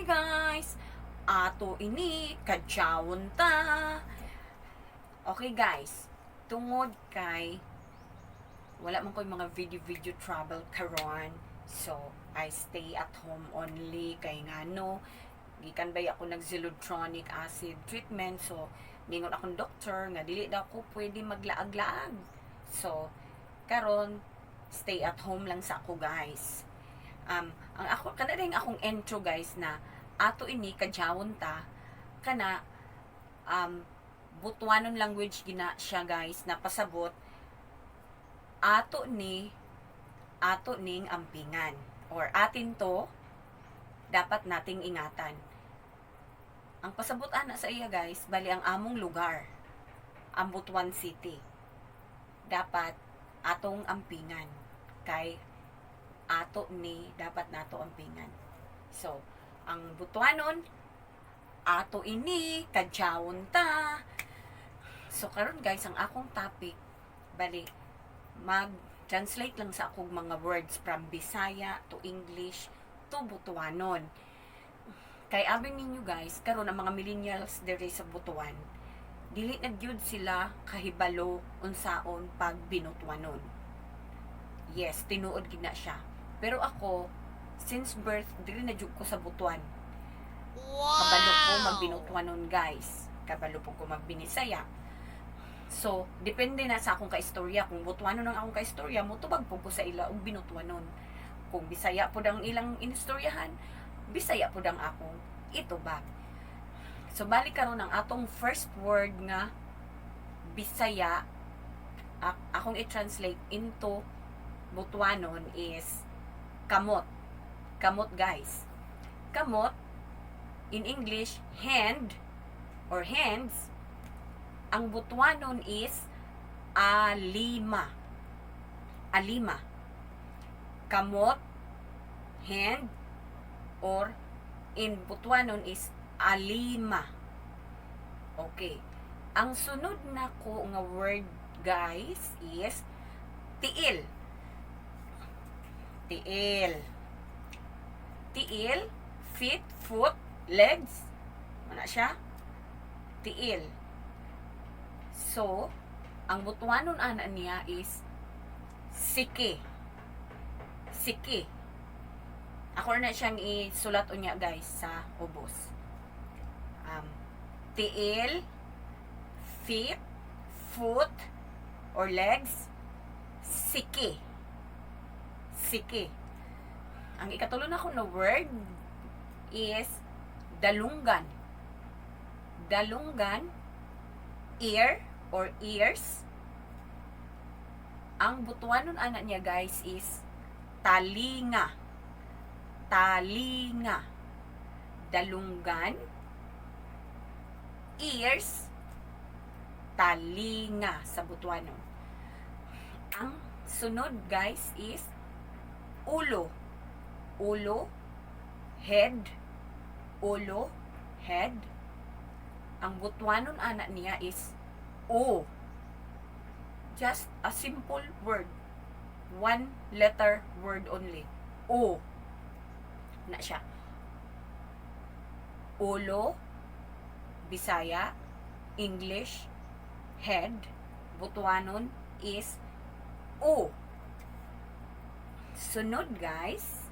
Guys! Ato ini, kadyawon ta! Okay guys, tungod kay wala man ko'y mga video-video travel karon. So, I stay at home only kay ngano, gikan bay ako nag zoledronic acid treatment. So, ningon akong doktor nga dili daw ko pwede maglaag-laag. So, karon stay at home lang sa ako, guys. Ang ako kana rin akong intro, guys, na ato ini kadyawon ta, kana Butuanon language gina siya, guys, na pasabot ato ni, ato ning ampingan or atin to, dapat nating ingatan. Ang pasabot ana sa iya, guys, bali ang among lugar, ang Butuan City, dapat atong ampingan kay ato ni, dapat nato ampingan. So ang Butuanon, ato ini kadyawon ta. So karon guys, ang akong topic, bali mag-translate lang sa akong mga words from Bisaya to English to Butuanon. Kay abi ninyo guys, karon ang mga millennials diri sa Butuan, dili na gyud sila kahibalo unsaon pag Binutuanon. Yes, tinuod gid na siya. Pero ako, since birth, diri na jud ko sa Butuan. Kabalo ko magbinutuanon, guys. Kabalo po ko magbinisaya. So, depende na sa akong kaistorya. Kung Butuanon ang akong kaistorya, mutubag po ko sa ila og Binutuanon. Kung Bisaya po ang ilang inistoryahan, Bisaya po ang akong itubag. So, balik karon ang atong first word nga Bisaya, akong i-translate into Butuanon is kamot. Kamot, guys. Kamot, in English, hand or hands. Ang Butuanon is alima. Alima. Kamot, hand, or in Butuanon is alima. Okay. Ang sunod na ko nga word, guys, is tiil. Tiil. Tiil, feet, foot, legs. Mana siya? Tiil. So, ang Butuanon ana niya is siki. Siki. Ako na siyang isulat unya, guys, sa ubos. Tiil, feet, foot, or legs, siki. Siki. Ang ikatulo na ko na word is dalunggan. Dalunggan, ear or ears. Ang Butuanon ana niya, guys, is talinga. Talinga. Dalunggan, ears, talinga sa Butuanon. Ang sunod, guys, is ulo. Ulo, head, ulo, head. Ang Butuanon ana niya is O. Just a simple word. One letter word only. O. Na siya. Ulo, Bisaya, English, head, Butuanon is O. Sunod, guys,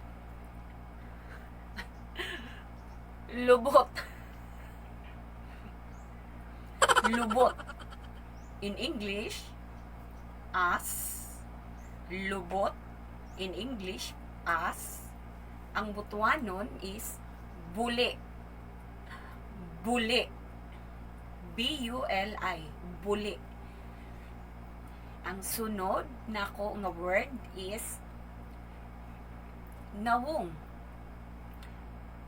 lubot. Lubot. In English, ass. Lubot. In English, ass. Ang Butuanon is buli. Buli. B-U-L-I. Buli. Ang sunod nako nga word is nawong.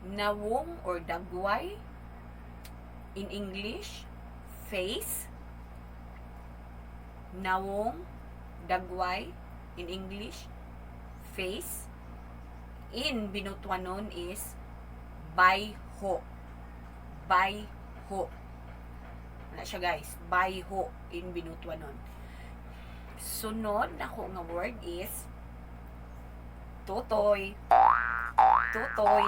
Nawong or dagway. In English, face. Nawong, dagway. In English, face. In Binutuanon is bayho. Bayho. Wala siya, guys. Bayho in Binutuanon. Sunod nako nga word is tutoy. Tutoy.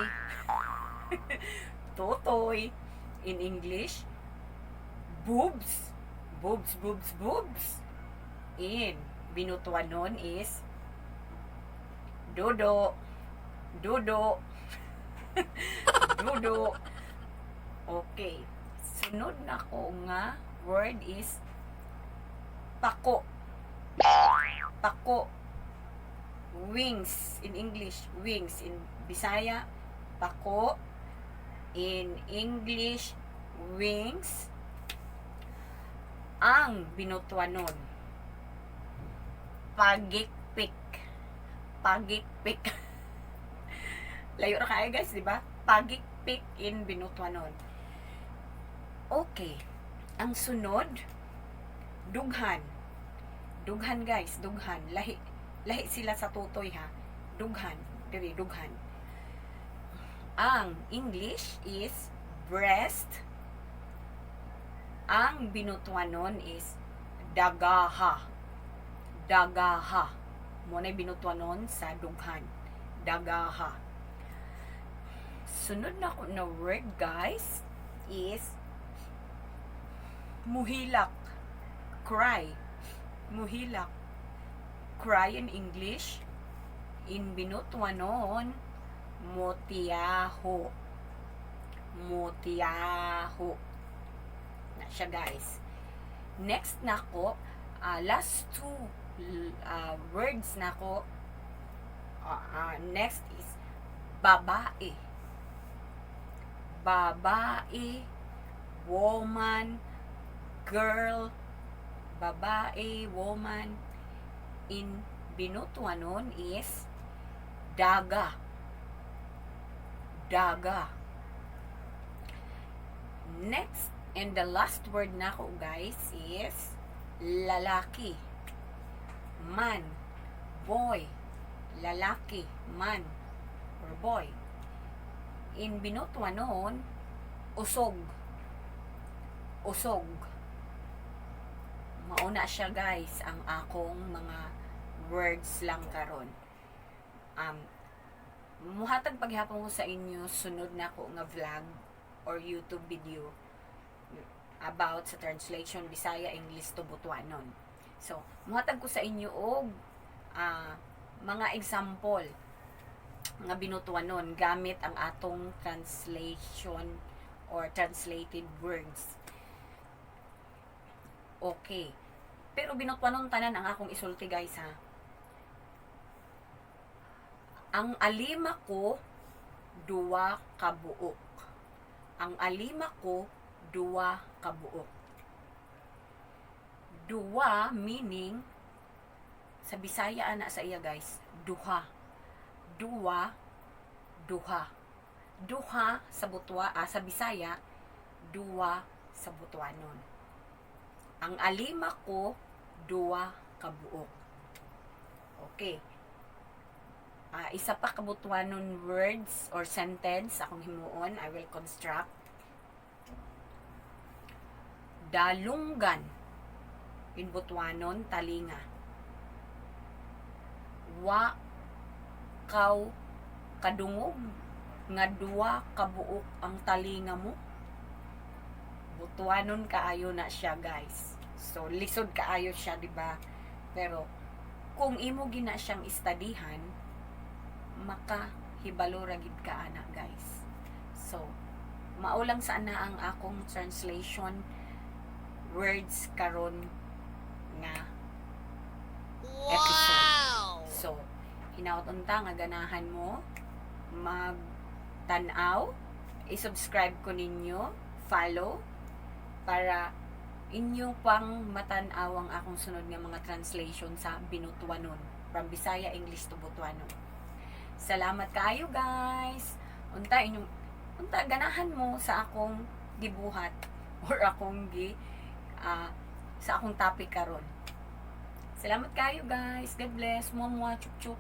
Totoy. In English, boobs. Boobs, boobs, boobs. In Binutuanon is dodo. Dodo. Dodo. Okay. Sunod nako nga word is pako. Pako. Wings in English, wings in Bisaya, pako. In English, wings. Ang Binutuanon, pagikpik. Pagikpik. Layo ra kaayo, guys, di ba? Pagikpik in Binutuanon. Okay. Ang sunod, dughan. Dughan, guys, dughan. Lahi lahi sila sa tutoy ha. Dughan, diri dughan. Ang English is breast. Ang Binutuanon is dagaha. Dagaha. Mao na Binutuanon sa dughan. Dagaha. Sunod nako na word, guys, is muhilak. Cry. Muhilak. Cry in English. In Binutuanon, motiyaho. Motiyaho. Na siya, guys. Next nako, last two words nako. Next is babae. Babae, woman, girl, babae, woman. In Binutuanon is daga. Daga. Next and the last word nako, guys, is lalaki. Man, boy, lalaki, man, or boy. In Binutuanon, usog. Usog. Mao na siya, guys, ang akong mga words lang karon. Muhatag paghapon ko sa inyo sunod nako nga vlog or YouTube video about sa translation Bisaya English to Butuanon. So, muhatag ko sa inyo og mga example nga Binutuanon gamit ang atong translation or translated words. Okay. Pero Binutuanon tanan ang akong isulti, guys, ha. Ang alima ko, duwa ka buok. Ang alima ko, duwa ka buok. Duwa meaning sa Bisaya ana sa iya, guys, duha. Duwa, duha. Duha sa Butwa, sa Bisaya, duwa sa Butuanon. Ang alima ko, duwa ka buok. Okay. Isa pa ka Butuanon words or sentence akong himuon, I will construct. Dalunggan. In Butuanon, talinga. Wa kaw kadungog nga duwa ka buok ang talinga mo. Butuanon kaayo na siya, guys. So lisod kaayo siya, di ba? Pero kung imo gina siyang istadihan, makahibalo ra gid ka ana, guys. So mao lang sana ang akong translation words karon nga episode. So, hinaot unta nga ganahan mo mag tan-aw, i-subscribe ko ninyo, follow para inyo pang matan-aw ang akong sunod nga mga translation sa Binutuanon from Bisaya English to Butuanon. Salamat kaayo, guys. Unta inyong unta ganahan mo sa akong gibuhat or akong gi sa akong topic karon. Salamat kaayo, guys. God bless. Mua mua chup chup.